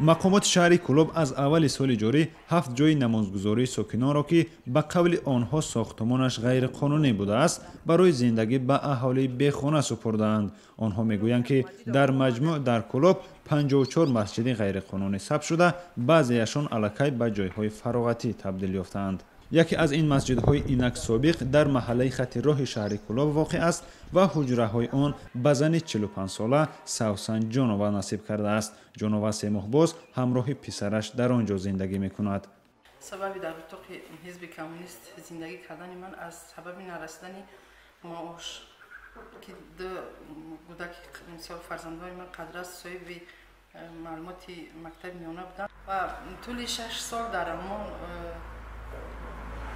Мақомоти шаҳри Кӯлоб аз аввали соли ҷорӣ 7 ҷойи намозгузории сокинонро, ки ба қавли онҳо сохтумонаш ғайриқонунӣ будааст, барои зиндагӣ ба аҳолии бехона супурдаанд. Онҳо мегӯянд, ки дар маҷмӯъ дар Кӯлоб 54 масҷиди ғайриқонунӣ сабт шуда, баъзеяшон аллакай ба ҷойҳои фароғатӣ табдил ёфтаанд. Яке аз ин масҷидҳои инак собиқ дар маҳаллаи хати роҳи шаҳри Кӯлоб воқеъ аст ва ҳуҷраҳои он ба зани 45-сола Савсан Ҷонова насиб кардааст. Ҷонова 3 моҳ боз ҳамроҳи писараш дар он ҷо зиндагӣ мекунад. Сабаби дар утоқи ҳизби коммунист зиндагӣ кардани ман аз сабаби нарасидани маош, ки ду кӯдаки, мисол, фарзандони ман қадрас соҳиби маълумоти мактаби миёна буданд ва тӯли 6 сол дар ҳамон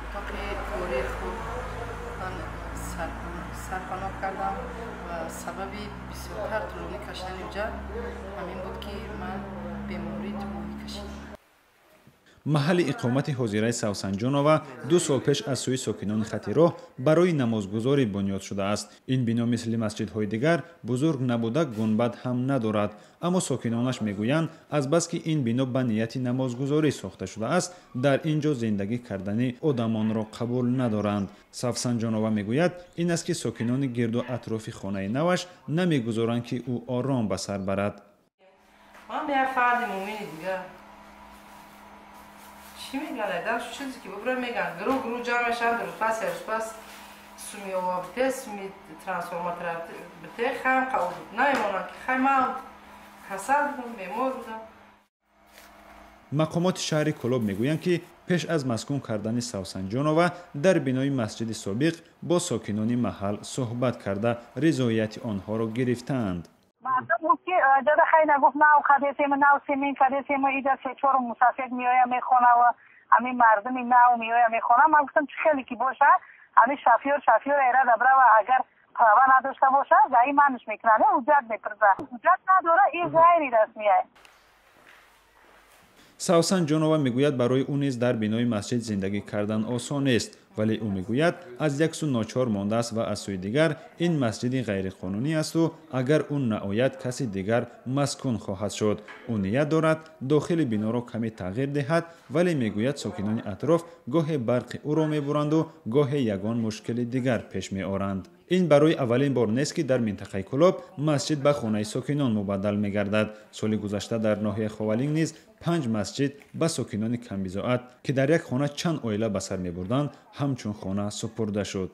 утоқи кори худ ман сарпаноҳ кардам ва сабаби бисёртар тӯлонӣ кашидани ҳуҷҷат ҳамин буд, ки ман бемории тӯлонӣ кашидам. Маҳалли иқомати ҳозираи Савсанҷонова 2 сол пеш аз сӯи сокинони хати роҳ барои намозгузорӣ бунёд шудааст. Ин бино мисли масҷидҳои дигар бузург набуда, гунбад ҳам надорад. Аммо сокинонаш мегӯянд, азбаски ин бино ба нияти намозгузорӣ сохта шудааст, дар ин ҷо зиндагӣ кардани одамонро қабул надоранд. Савсанҷонова мегӯяд, ин аст, ки сокинони гирду атрофи хонаи наваш намегузоранд, ки ӯ ором ба сар барад. Ман як фарди муъмини дигар чӣ мегӯянд? Дар чизе ки бубра мегӯянд, гурӯҳ гурӯҳ ҷамъ мешаванд, рӯз пас рӯз пас суми ова бите, суми трансформатора бите, хайм намемонанд, ки хай ман касал будам, бемор будам. Мақомоти шаҳри Кӯлоб мегӯянд, ки пеш аз маскун кардани Савсанҷонова дар бинои масҷиди собиқ бо сокинони маҳал суҳбат карда, ризояти онҳоро гирифтаанд. Мардум гуфт, ки ҷада хай нагуфт, нав кардесем, нав семин кардесем, иҷа се-чор мусафед меоя мехона ва ҳамин мардуми нав меоя мехона. Ман гуфтам, чӣ хеле ки боша, ҳамин шофёр эрада брава, агар права надошта боша, заи манш мекунад, ҳуҷҷат мепурса, ҳуҷҷат надора, ин ғайри расмия. Савсан Ҷонова мегӯяд, барои ӯ низ дар бинои масҷид зиндагӣ кардан осон нест, вале ӯ мегӯяд, аз як сӯ ночор мондааст ва аз сӯи дигар ин масҷиди ғайриқонунӣ асту агар ӯ наояд, каси дигар маскун хоҳад шуд. Ӯ ният дорад дохили биноро каме тағйир диҳад, вале мегӯяд, сокинони атроф гоҳе барқи ӯро мебуранду гоҳе ягон мушкили дигар пеш меоранд. Ин барои аввалин бор нест, ки дар минтақаи Кӯлоб масҷид ба хонаи сокинон мубаддал мегардад. Соли гузашта дар ноҳияи Ховалинг низ 5 масҷид ба сокинони камбизоат, ки дар як хона чанд оила ба сар мебурданд, ҳамчун хона супурда шуд.